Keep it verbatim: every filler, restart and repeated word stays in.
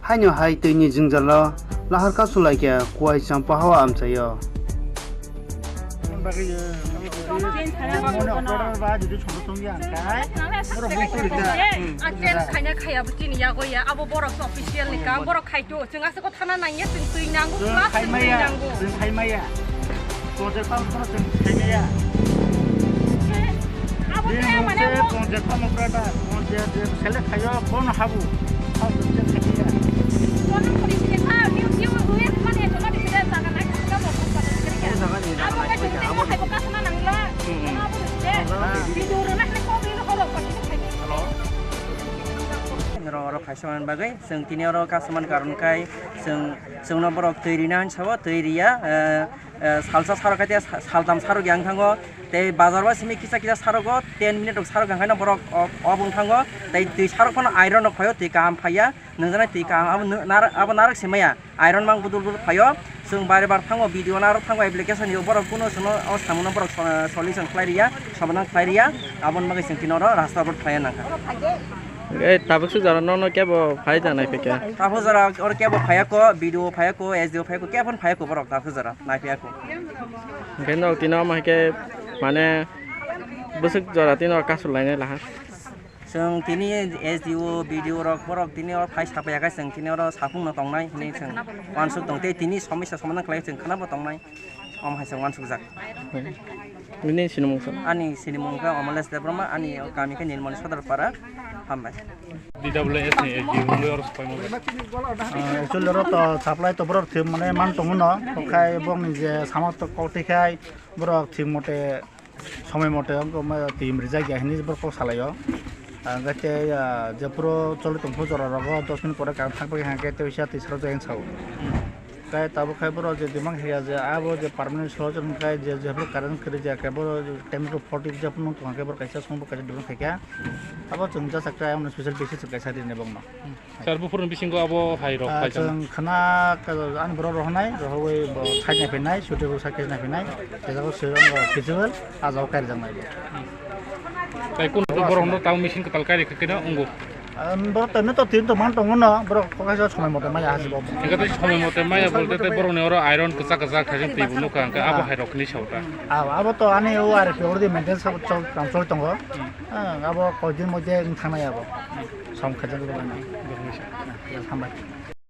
Haino hai twini jwngjalo lahar kasu laikha kuai champahao amchaio. Ang change khaina khaya bo chini yago ya, abo borok official ni kam, borok khaito, chwng aswk thana nangya, chwng twi nango, plus chwng twi nango. Chwng khaimaya, chwng khaimaya. Project tamo phano chwng khaimaya. Abo khe mane mo- Project tamo kra da, project je select khayo, bono habu. Tamo chwng khaimaya. Bono police ke sa, new, new, new, mane, jaga ni, jaga ni, abo khe chwng twi mo khaibo kasna nangla. Bono abo de. Video rwna hene ko, video horo ko, chwng khaimaya. Hello. Oro, oro khaisa man bagwi, chwng tini oro kasna man karon khai, chwng, chwngno borok twi rina hinwi sao, twi riya, eh, eh, salsa sarok khe, sa-, saltam sarok yang thango, tei bazar o simi kisa kisa sarogo, ten minute rok sarok yang khaino borok o, o bung thango, tei twi sarok phano iron rok phaio, twi kaham phaiya, nungjaknai twi kaham, abo nw-, nar-, abo narwk se maya, iron mang budul budul phaio, chwng bare bar thango, video narwk thango, application yo borok kuno chwngno o samungno borok so-, solution khlai riya, somadan khlai riya, aboni bagwi chwng tini oro rasta road phlaiya nangkha. Ei, tabuk se jora nono kebo phai ja nai phaikha? Tabuk jora oro kebo phaiya ko, B D O phaiya ko, S D O phaiya ko, kebo phaiya ko borok tabuk jora nai phaiya ko. Hingke no tini omo hingke mane bwswk jora tini oro kasu lainai laha. Chwng tini S D O, B D O rok borok tini oro phai sapaiya khe chwng tini oro saphung no tongnai hinwi chwng uansuk tong tei tini somosya somadan khlai chwng khwnabo tongnai. Omo hai se uansukjak. Nini sinimung sa? Ani sinimung khe Omalesh Debbarma, ani kami khe Nilmoni Sodorpara. Hambai. D W S ni A G wngwi oro swpaima bai. Ah, actually oro to supply to borok thwi mane man tongo no, okhai bokni je sama to kok twi khai borok thik mote somoi mote wngkha ma twi rijak ya hinwi borok kok salaio. Ah, hwnkhe tei, ah, jephuru choli tongphuru jora rogo dos minute pore current thangpai hwnkhe tei uaisa twi sarok jai hinwi sao. Khe tabuk khe borok je demand khaikha je abo je permanent solution hwnkhe je jephuru current kwrwi jaya khe borok ten to forty jephuru nung tongkha khe borok kaisa songbo kaisa demand khaikha. Abo chwng jasa khe ayang special basis kaisa rinai bokno. Sir, buphurni bisingo abo hai rok Ah, paijak. Chwng khna ka-, ani borok rohornai, rohorwi bo side nai phainai, suti bo side nai phainai, jejago sir ang feasible, ah jaga kaijaknai bo. Tai kun borok no tamo machine kwtal kairi khe keno wngo. Ah, borok to, to tin to man tongo no, borok kokhaisa somoi mote maya hasibo. Hingke tei somoi mote maya bolte tei borok ni oro iron kwchak kwchak khaijak twi bo nukha, hingke abo Ah. hai rok ni saota. Ah, abo to ani o R P already maintenance sabo chol, kam choli tongo. Hmm. Ah, abo koi din mote wng thangnai abo. Hmm. Som khaijak rw nai. Hambai.